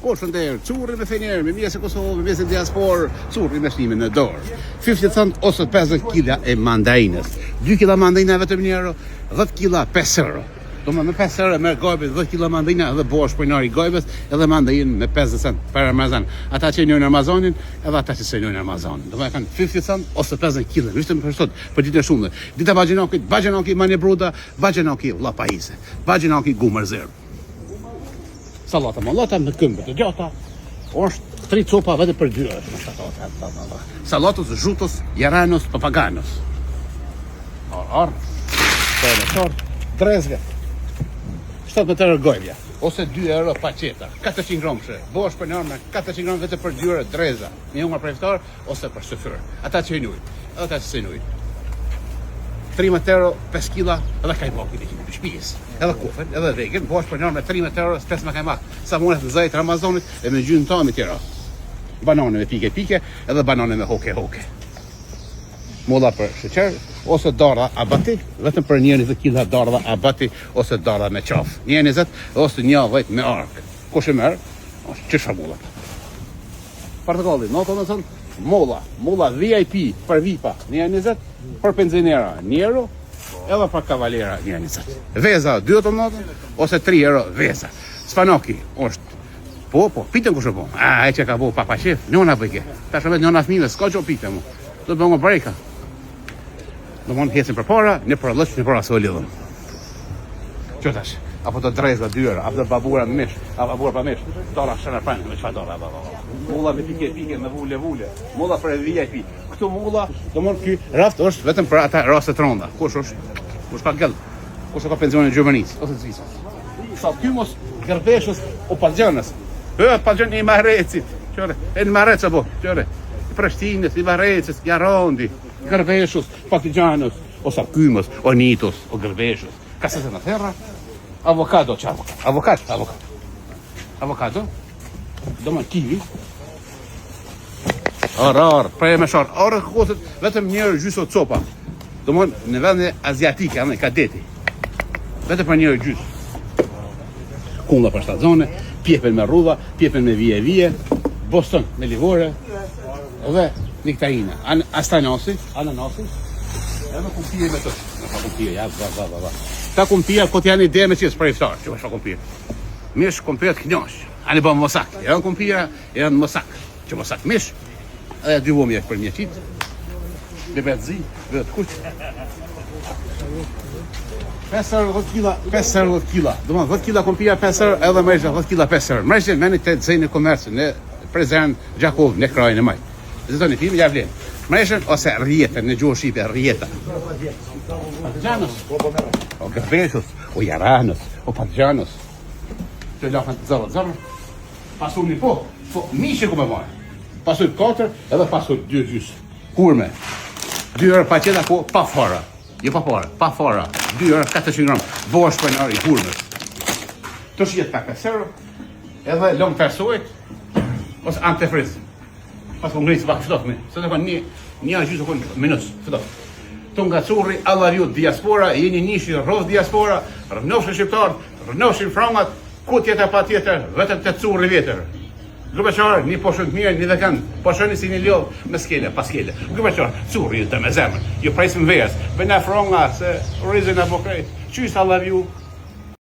Poshtë në derë, curri me fener, me mirë se Kosovë, me mirë se diasporë, curri me shnimin në dorë. 50 cent ose 50 kila e mandarinës. 2 kila mandarina vetëm 1 euro, 10 kila 5 euro. Do me 5 euro merr gajbes 10 kila mandarina edhe bohesh pronari i gajbes edhe mandarinën me 50 cent për Ramazan. Ata që njohin Ramazanin, edhe ata që s'e njohin Ramazanin. Do me kanë 50 cent ose 50 kila, vetëm për sot, për ditën e shumtë. Dita baxhenakit, baxhenaki mani bruda, baxhenaki vlla pajise, baxhenaki gumër zerb. Sallata mallata me këmbë të gjata, është tri copa vetëm për 2 euro. Sallatës, zhutës, jaranës, papaganës. Ar, ar, për në qarë, drezge. 17 euro gojvja, ose 2 euro paqeta, 400 gramëshe, bohesh pronari me 400 gram vetëm për 2 euro dreza, një hungër për iftar, ose për syfyr. Ata që i ujë, edhe ata që s'e ujë. 13 euro, 5 kila, edhe kajmakin e kemi për shpijës. Edhe kofen, edhe vegën, bohesh pronari me 13 euro, 5 me kajmak. Sa mundet në zajt Ramazanit, e me gjynë tami tjera. Banane me pike pike, edhe banane me hoke hoke. Molla për sheqer, ose dardha abati, vetëm për 1,20 kg dardha abati, ose dardha me qafë. 1,20 ose 1,10 me arkë. Kush e merr? Është qysh mollat. Portokalli, 99 cent, molla, molla VIP për VIP-a, 1,20, për pensionera 1 euro, edhe për kavalera 1,20. Veza 2,99 ose 3 euro veza. Spanaki është Po, po, pitën kush e bo? A, e që ka bo pa pa qef, njona bëjke. Ta shëvet njona fëmijëve, s'ka gjo pite mu. Do të bëngë breka. Do mund hecin për para, në për lësh, në për asë lidhëm. Që tash? Apo të dreza 2 euro, apo të babura me mish, apo babura pa mish. Dora shënë pranë, me çfarë dora, ba, ba, ba. Molla me pike pike, me vule vule. Molla për VIP. Këtu molla, do mund ky raft është vetëm për ata raste të rënda. Kush është? Kush ka gell? Kush e ka pensionin e Gjermanisë ose Zvicrës? Sa ky mos gërbeshës o patëllxhanës. Hë, patëllxhan i Mahrecit. Qyre, e në Mahrec apo? Qyre. I Prishtinës, i Mahrecit, Jarandi, Gërbeshës, patëllxhanës, o sa kymës, o nitos, o gërbeshës. Ka se në therra? Avokado, që avokado? Avokado, avokado. Avokado, do më kivi. Ar, ar, prej me sharë. Arë kokosit vetëm një euro gjysë o copa. Do më në vende aziatike, anë, ka deti. Vetëm për një euro gjysë. Kulla për shtatzone, pjepen me rrudha, pjepen me vije vije, Boston me livore, dhe nektarina. An, astanasi, ananasi, edhe kumpire me të. Në pa kumpire, ja, va, va, va, va. Ta kumpira, po t'janë ide me qesë për iftar, që është pa kumpire. Mish, kumpira të knjosh. Ani bë mosak. Janë kumpira, janë mosak. Që mosak mish, edhe dy vomje për mjeqit. Biber të zi, biber të kuq. 5 euro 10 kila, 5 euro 10 kila. Do më 10 kila kumpira 5 euro, edhe mreshë 10 kila 5 euro. Mreshë meni të zëjnë në komerc, në Prizren, Gjakovë, në krajën e majtë. Zëtoni film, ja vlen. Mreshën ose rrjetën në gjuhë shqipe, rrjeta. Patëllxhanës. O gërbeshës, o jaranës, o patëllxhanës. Të lahën 0 0. Pasuni po, po mishi ku me marrë. Pasul 4 edhe pasul 2 gjysë. Hurme. 2 euro paqeta po pa fara. Jo pa fara, pa fara. 2 euro 400 gram. Bohesh pronari i hurmës. Të shihet pa 5 euro. Edhe long persojt ose antifriz. Pas po ngris pak ftohtë. Se do kanë një një gjysë kon minus ftohtë. Tu nga curri, alla ju diaspora, jeni nishi rrof diaspora, rrnofshin shqiptarët, rrnofshin frangat, ku tjetër pa tjetër, vetëm të curri vjetër. Grubeqar, një poshën të mirë, një dhe po shëni si një lodh me skele, pa skele. Grubeqar, curri ju të me zemër, ju presim verës, bëjna franga se rizin apo krejt. Qysh I love you?